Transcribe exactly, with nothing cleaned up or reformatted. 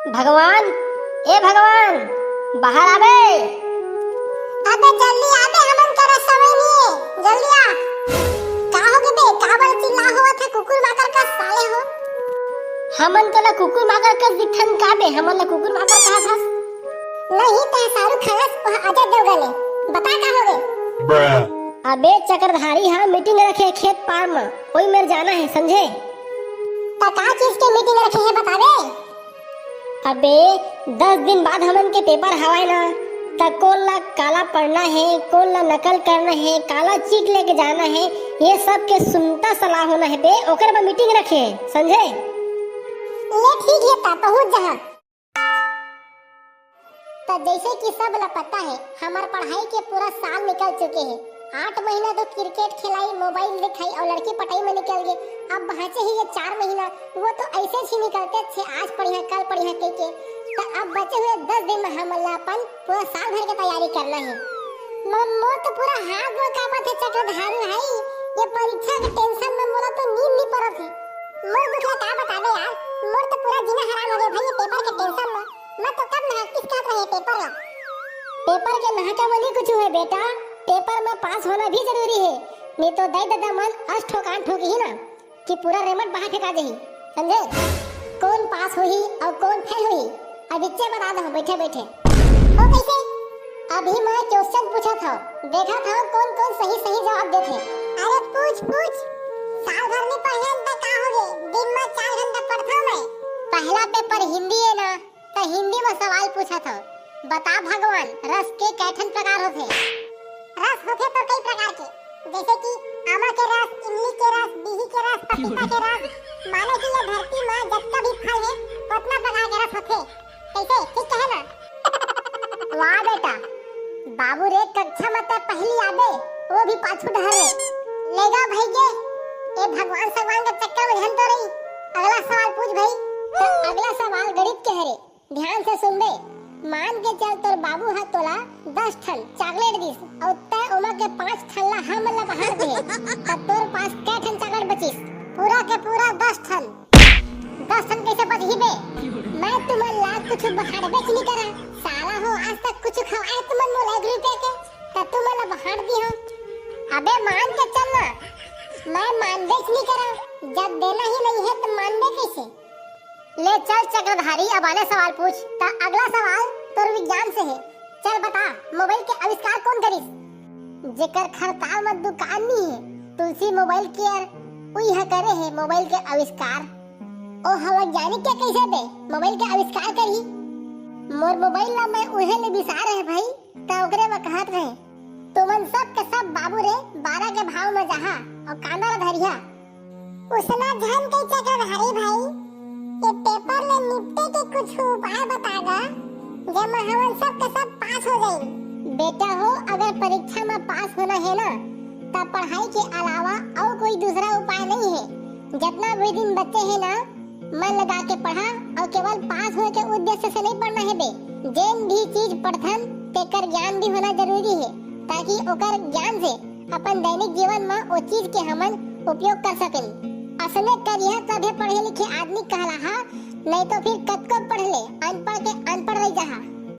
भगवान, ए भगवान, बाहर आबे। अबे जल्दी आबे, हमन करा समय नहीं है, जल्दी आ। का हो गे बे, का बर चिल्ला होवत है कुकुर माकर का साले हो? हमन तोला कुकुर माकर का दिखथन का बे? हमन ला कुकुर माकर कहा था? नहीं, तै शाहरुख खान अस, वह अजय देवगन है। बता का हो गे? अबे चक्रधारी, हाँ मीटिंग रखे खेत पार में, कोई मेर जाना है, समझे? त का चीज के मीटिंग रखे है बताबे? अबे, दस दिन बाद हमन के पेपर हवय ना, त कोन ला काला पढ़ना हे, कोन ला नकल करना हे, काला चीट लेके जाना हे, ये सब के सुनता सलाह होना हे बे, ओकर बर मीटिंग रखे हे, समझे? ले ठीक हे, त पहुंच जहा। त जैसे कि सब ला पता हे, हमर पढ़ाई के पूरा साल निकल चुके हे। आठ महीना तो क्रिकेट खेलाई, मोबाइल दिखाई और लड़की पटाई में निकल गए। अब बाँचे हे ये चार महीना, वो तो ऐसे ही निकलते थे, आज पढ़िया, कल पढ़िया कह के। त अब बचे हुए दस दिन में हमन ला अपन पूरा साल भर के तैयारी करना हे। म-, मोर तो पूरा हाथ गोड़ कांपत हे चक्रधारी भाई, ये परीक्षा के टेंशन में मोला तो नींद नहीं पड़त हे। मोर दुख ला का बताबे यार, मोर तो पूरा जीना हराम हो गया भाई ये पेपर के टेंशन में। मैं तो कब नहाकिस कहत रहे पेपर ला। पेपर के नहाका में नहीं कुछ हुए बेटा, पेपर में पास होना भी जरूरी है, नहीं तो दाई ददा मन अस ठोकान ठोकही ना कि पूरा रेमट बाहर फेंका जाही, समझे? कौन पास होही और कौन फेल होही, अब इच्चे बता दो बैठे बैठे। हो कैसे? अभी मैं क्वेश्चन पूछा था, देखा था कौन कौन सही सही जवाब देथे। अरे पूछ पूछ, साल भर नहीं पढ़े त का हो गे, दिन में चार घंटा पढ़ता मैं। पहला पेपर हिंदी है ना, त हिंदी में सवाल पूछत हव, बता भगवान, रस के कै ठन प्रकार होथे? रस होथे तो कई प्रकार के, जैसे कि आमा के रस, इमली के रस, बिही के रस, पपीता के रस, माने कि ये धरती में जतका भी फल हे, उतना प्रकार के रस होथे। कैसे? ठीक कहे ना? वाह बेटा, बाबू रे, कक्षा में त पहली आबे, वो भी पाछू डहरे। लेगा भाई के, ए भगवान सगवान के चक्कर में झन तो रही। अगला सवाल पूछ भाई। त अगला सवाल गणित के हरे, ध्यान से सुनबे। मान के चल तोर बाबू ह तोला दस ठन चॉकलेट दिस अउ तै ओमा के पांच ठन ला हमन ला बांट दे, त तोर पास कै ठन चॉकलेट बचिस? पूरा के पूरा दस ठन। दस ठन कैसे बचही बे? मैं तुमन ला कुछ बांटबेच नहीं करा। साला हो, आज तक कुछ खवाए तुमन मोला एक रुपया के, त तुमन ला बांट दी हो। अबे मान के चल ना, मैं मानबेच नहीं करा। जब देना ही नहीं है त मानबे कैसे? ले चल चक्रधारी, अब आने सवाल पूछ। त अगला सवाल तोर विज्ञान से हे। चल बता, मोबाइल के आविष्कार कौन करिस? जेकर खरताल म दुकान नी हे, तुलसी मोबाइल केयर, उही ह करे हे मोबाइल के आविष्कार। ओ ह वैज्ञानिक के कैसे बे, मोबाइल के आविष्कार करही? मोर मोबाइल ला मैं उहे ले बिसार हे भाई, त ओकरे म कहत रहे, तुमन सब के सब बाबू रे, बारह के भाव म जाहा अउ कांदा ला धरिहा। उसना झन कहि चक्रधारी भाई, ये पेपर ले निपटे के कुछ उपाय बता गा, जेमा हमन सब के सब पास हो जाई। बेटा हो, अगर परीक्षा में पास होना है ना, त पढ़ाई के अलावा अउ कोई दूसरा उपाय नहीं है। जितना भी दिन बचे है ना, मन लगा के पढ़ा अउ केवल पास होए के उद्देश्य से नहीं पढ़ना है बे। जेन भी चीज पढ़थन, तेकर ज्ञान भी होना जरूरी है, ताकि ओकर ज्ञान से अपन दैनिक जीवन म ओ चीज के हमन उपयोग कर सकेन। असने करिहा तभे पढ़े लिखे आदमी कहलाहा, नहीं तो फिर कतको पढ़ ले, अनपढ़ के अनपढ़ रह जाहा।